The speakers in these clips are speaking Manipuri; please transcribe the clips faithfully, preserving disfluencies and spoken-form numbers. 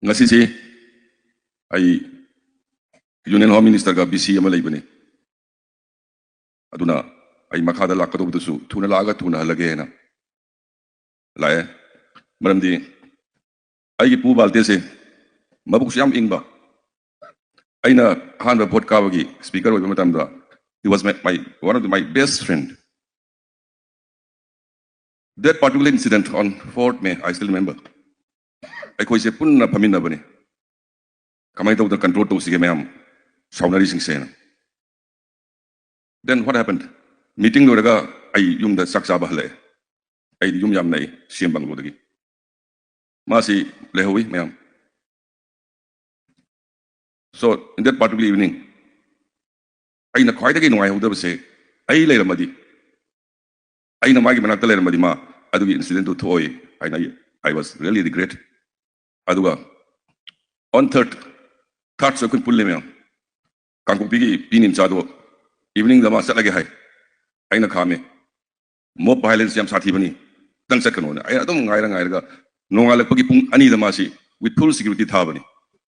ꯉꯁꯤꯁꯤ ꯑꯩ Union Home Ministerꯒ busy ꯑꯃ ꯂꯩꯕꯅꯤ꯫ ꯑꯗꯨꯅ ꯑꯩ ꯃꯈꯥꯗ ꯂꯥꯛꯀꯗꯧꯕꯗꯨꯁꯨ ꯊꯨꯅ ꯂꯥꯛꯑꯒ ꯊꯨꯅ ꯍꯜꯂꯒꯦ ꯍꯥꯏꯅ ꯂꯥꯛꯑꯦ꯫ ꯃꯔꯝꯗꯤ ꯑꯩꯒꯤ ꯄꯨ ꯕꯥꯜꯇꯦꯁꯦ ꯃꯕꯨꯛꯁꯨ ꯌꯥꯝ ꯏꯪꯕ꯫ ꯑꯩꯅ ꯑꯍꯥꯟꯕ vote ꯀꯥꯕꯒꯤ speaker ꯑꯣꯏꯕ ꯃꯇꯝꯗ, he was my, my, one of the, my best friend. That particular incident on fourth May, I still remember. ꯑꯩꯈꯣꯏꯁꯦ ꯄꯨꯟꯅ ꯐꯝꯃꯤꯟꯅꯕꯅꯤ꯫ ꯀꯃꯥꯏꯅ ꯇꯧꯗꯅ control ꯇꯧꯁꯤꯒꯦ ꯃꯌꯥꯝ ꯁꯥꯎꯅꯔꯤꯁꯤꯡꯁꯦꯅ꯫ Then what happened? Meeting ꯂꯣꯏꯔꯒ ꯑꯩ ꯌꯨꯝꯗ ꯆꯥꯛ ꯆꯥꯕ ꯍꯜꯂꯛꯑꯦ꯫ ꯑꯩꯗꯤ ꯌꯨꯝ ꯌꯥꯝ ꯅꯛꯏ CM bungalowꯗꯒꯤ꯫ ꯃꯥꯁꯤ ꯂꯩꯍꯧꯋꯤ ꯃꯌꯥꯝ꯫ So, in that particular evening, ꯑꯩꯅ ꯈ꯭ꯋꯥꯏꯗꯒꯤ ꯅꯨꯡꯉꯥꯏꯍꯧꯗꯕꯁꯦ, ꯑꯩ ꯂꯩꯔꯝꯃꯗꯤ, ꯑꯩꯅ ꯃꯥꯒꯤ ꯃꯅꯥꯛꯇ ꯂꯩꯔꯝꯃꯗꯤ ꯃꯥ ꯑꯗꯨꯒꯤ incidentꯗꯨ ꯊꯣꯛꯑꯣꯏ ꯍꯥꯏꯅ ꯑꯩ, I was really regret. ꯑꯗꯨꯒ on third, thirdꯁꯨ ꯑꯩꯈꯣꯏ ꯄꯨꯜꯂꯦ ꯃꯌꯥꯝ꯫ ꯀꯥꯡꯄꯣꯛꯄꯤꯒꯤ ꯄꯤ ꯅꯤꯝꯆꯥꯗꯣ eveningꯗ ꯃꯥ ꯆꯠꯂꯒꯦ ꯍꯥꯏ꯫ ꯑꯩꯅ ꯈꯥꯝꯃꯦ꯫ Mob violence ꯌꯥꯝ ꯁꯥꯊꯤꯕꯅꯤ, ꯅꯪ ꯆꯠꯀꯅꯣꯅ꯫ ꯑꯩꯅ ꯑꯗꯨꯝ ꯉꯥꯏꯔ ꯉꯥꯏꯔꯒ ꯅꯣꯡꯉꯥꯜꯂꯛꯄꯒꯤ ꯄꯨꯡ ꯑꯅꯤꯗ ꯃꯥꯁꯤ with full security ꯊꯥꯕꯅꯤ꯫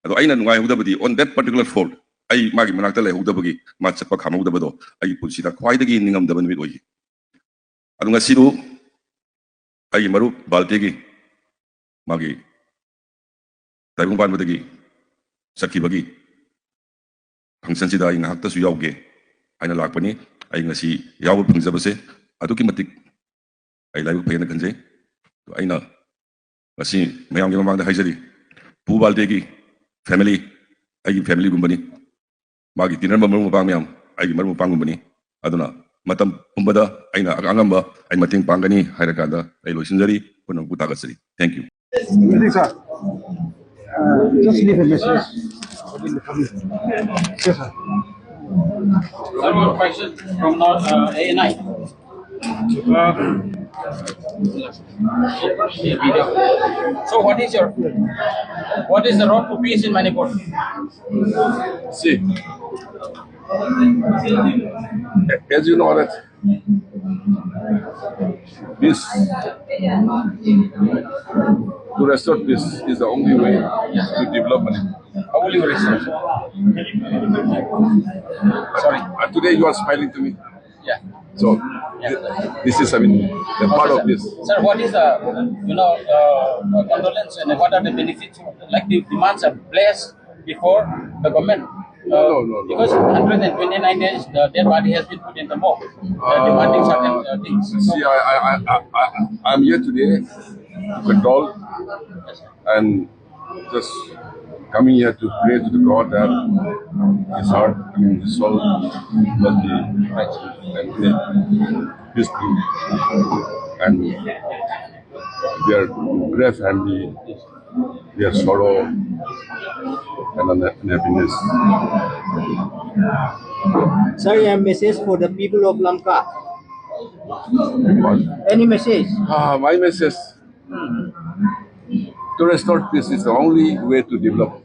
ꯑꯗꯣ ꯑꯩꯅ ꯅꯨꯡꯉꯥꯏꯍꯧꯗꯕꯗꯤ, on that particular fourth, ꯑꯩ ꯃꯥꯒꯤ ꯃꯅꯥꯛꯇ ꯂꯩꯍꯧꯗꯕꯒꯤ, ꯃꯥ ꯆꯠꯄ ꯈꯥꯝꯍꯧꯗꯕꯗꯣ ꯑꯩꯒꯤ ꯄꯨꯟꯁꯤꯗ ꯈ꯭ꯋꯥꯏꯗꯒꯤ ꯅꯤꯡꯉꯝꯗꯕ ꯅꯨꯃꯤꯠ ꯑꯣꯏꯈꯤ꯫ ꯑꯗꯨ ꯉꯁꯤꯗꯨ ꯑꯩꯒꯤ ꯃꯔꯨꯞ ꯕꯥꯜꯇꯦꯒꯤ ꯃꯥꯒꯤ ꯇꯥꯏꯕꯪ ꯄꯥꯟꯕꯗꯒꯤ ꯆꯠꯈꯤꯕꯒꯤ functionꯁꯤꯗ ꯑꯩ ꯉꯥꯏꯍꯥꯛꯇꯁꯨ ꯌꯥꯎꯒꯦ ꯍꯥꯏꯅ ꯂꯥꯛꯄꯅꯤ꯫ ꯑꯩ ꯉꯁꯤ ꯌꯥꯎꯕ ꯐꯪꯖꯕꯁꯦ ꯑꯗꯨꯛꯀꯤ ꯃꯇꯤꯛ ꯑꯩ ꯂꯥꯏꯕꯛ ꯐꯩ ꯍꯥꯏꯅ ꯈꯟꯖꯩ꯫ ꯑꯗꯣ ꯑꯩꯅ ꯉꯁꯤ ꯃꯌꯥꯝꯒꯤ ꯃꯃꯥꯡꯗ ꯍꯥꯏꯖꯔꯤ, ꯄꯨ ꯕꯥꯜꯇꯦꯒꯤ family ꯑꯩꯒꯤ familyꯒꯨꯝꯕꯅꯤ꯫ ꯃꯥꯒꯤ ꯇꯤꯟꯅꯔꯝꯕ ꯃꯔꯨꯞ ꯃꯄꯥꯡ ꯃꯌꯥꯝ ꯑꯩꯒꯤ ꯃꯔꯨꯞ ꯃꯄꯥꯡꯒꯨꯝꯕꯅꯤ꯫ ꯑꯗꯨꯅ ꯃꯇꯝ ꯄꯨꯝꯕꯗ ꯑꯩꯅ ꯑꯉꯝꯕ ꯑꯩ ꯃꯇꯦꯡ ꯄꯥꯡꯒꯅꯤ ꯍꯥꯏꯔꯀꯥꯟꯗ ꯑꯩ ꯂꯣꯏꯁꯤꯟꯖꯔꯤ꯫ ꯄꯨꯝꯅꯃꯛꯄꯨ ꯊꯥꯒꯠꯆꯔꯤ꯫ Thank you. Good evening, sir. Uh, just leave a message. Yes, sir. One more question from North, uh, A N I. So what is your, what is the road to peace in Manipur? See, as you know that peace, to restore peace is the only way to develop Manipur. How will you restore? Sorry. Uh, today you are smiling to me. Yeah. So, yeah. Th- this is, I mean, the part of this. Sir, what is the, you know, uh, condolence and what are the benefits? Like the demands are placed before the government. No, no, no, no. Because hundred and twenty-nine days, the dead body has been put in the morgue. Uh, demanding certain, uh, things. See, I, I, I, I, I, I'm here today to condole and just coming here to pray to the God that his heart, I mean, his soul must be right and clear, peaceful. And we are grave and we, we are sorrow and un- unhappiness. Sir, your message for the people of Lamka. What? Any message? Ah, my message to restore peace is the only way to develop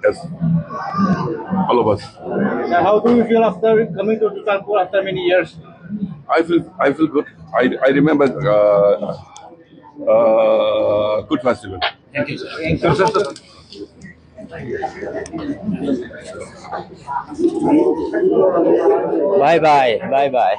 as all of us. Sir, how do you feel after coming to Churachandpur after many years? I feel I feel good. I, I remember uh, uh, good festival. Bye bye. Bye bye.